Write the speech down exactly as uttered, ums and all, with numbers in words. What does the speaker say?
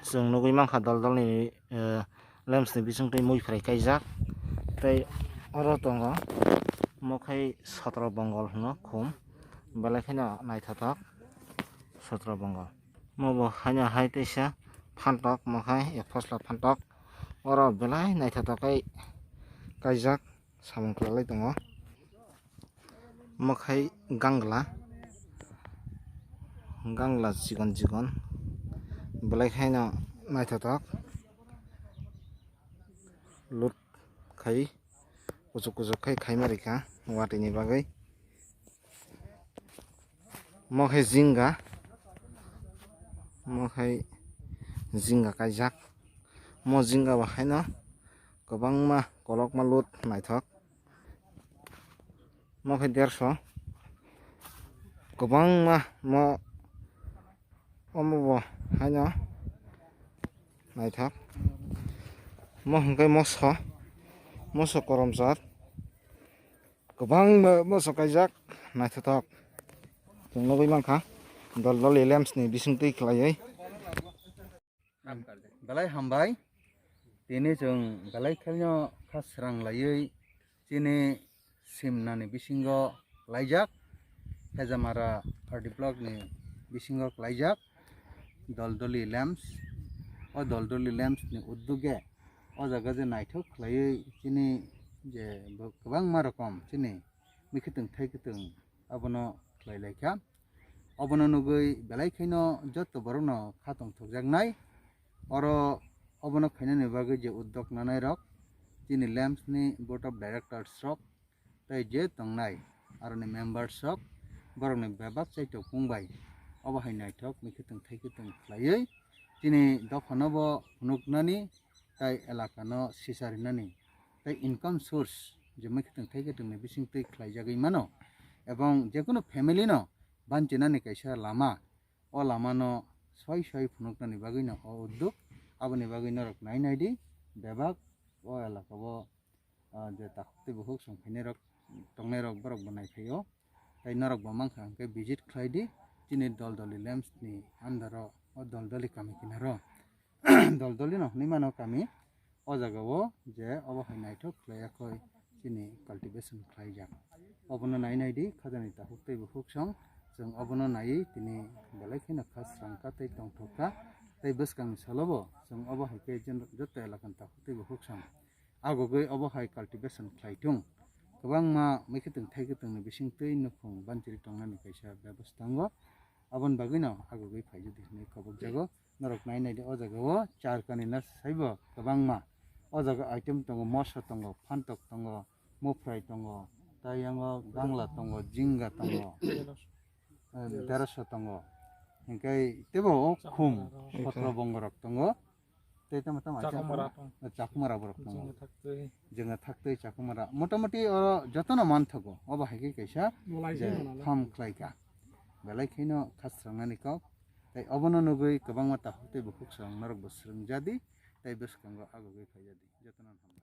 Chwng nugwi mankha dol dolni, eh, lamps ni bisingtwi mui phrai kaijak. Tei oro tongo mokhe sotro bongol hwno khum, belai kheno naithothok sotro bongol. Mobo haino hai teisa phantok, mokhai ek phosla phantok. Oro belai naithothok khe kaijak, samung kwlai tongo. Mokhai gangla, gangla chikon chikon, belai khaino naithothok. Lut khai kuchuk kuchuk khai khaima rikha watini bagwi. Mo khe jinga, mo khe jinga kaijak. Mo jinga bo haino kwbangma kolokma lut naithok. Mo khe derso. Kwbangma mo omo bo haino naithok. Mo hwnkhe moso, moso koromchar. Kwbangma moso kaijak, naithothok. Chwng nugwi mankha dol dol lamps ni bisingtwi khlaiwi. Belai hambai. Tini chwng belai khaino kha srang laiwi chini simnani bisingo klaijak, Hejamara R D block ni bisingo klaijak dol doli lamps. O dol doli lamps ni udduge o jaga je naithok khlaiwi chini je bo kwbangma rokom chini mikhutung thaikhutung abono khlai lai kha. Obono nugwi belai khaino joto borokno kha tongthokjaknai. Oro obono khainani bagwi je uddok nanai rok, chini lamps ni board of directors rok, tei je tongnai aroni members rok, borokni bebak chaitok pung bai obo hai naithok mikhutung thaikhutung khlaiwi chini dophano bo phunuknani tei elakano sisa rinani tei income source je mikhutung thaikhutung ni bisingtwi khlaijagwi mano, ebong jekunu family no banchinani kaisa lama, o lamano soi soi phunuknani bagwino o udduk. Aboni bagwi norok nai nai di, bebak o elakao, ah, je takhuk tei bukhuk song phainai rok, tongnai rok, borok bo nai phaio. Tei norok bo mankha hwnkhe visit khlai di chini dol doli lamps ni under o, o dol doli kami kinaro. Dol doli no hwnwi mano kami. O jaga o je obo hai naithok khlai ya khoi chini cultivation khlaijak. Obono nai nai di khajani takhuk tei bukhuk song, chwng obono naiwi tini belai kheno kha srang kha tei tongthok kha. Tei bwskang ni salo bo chwng obo hai khe jen-, joto elakani takhuk tei bukhuk song agogwi obo hai cultivation khlai thung. Kwbangma mikhutung thaikhutung ni bisingtwi nukhung banchiri tongnani kaisa bebostha wngo. Aboni bagwino agogwi phaijadi hinwi khobokjago. Norok nai nai di, o jaga o charkani na saibo kwbangma. O jaga item tongo, moso tongo, phantok tongo, mufrai tongo, tei yango gangla tongo, jinga tongo, eh, deroso tongo. Hinkhe teibo o khum, sotro bongorok tongo. Tei tamo tamo item tongo. Chakumara borok tongo. Jwnga thaktwi chakumara. Motamoti oro jotono manthogo. Obo hai khe kaisa je farm khlaika. Belai kheno khasrangnani kok. Tei obono nugwi kwbangma takhuk tei bukhuk song norok bo swrwngjadi, tei bwskango agogwi phaijadi. Jotono hambai.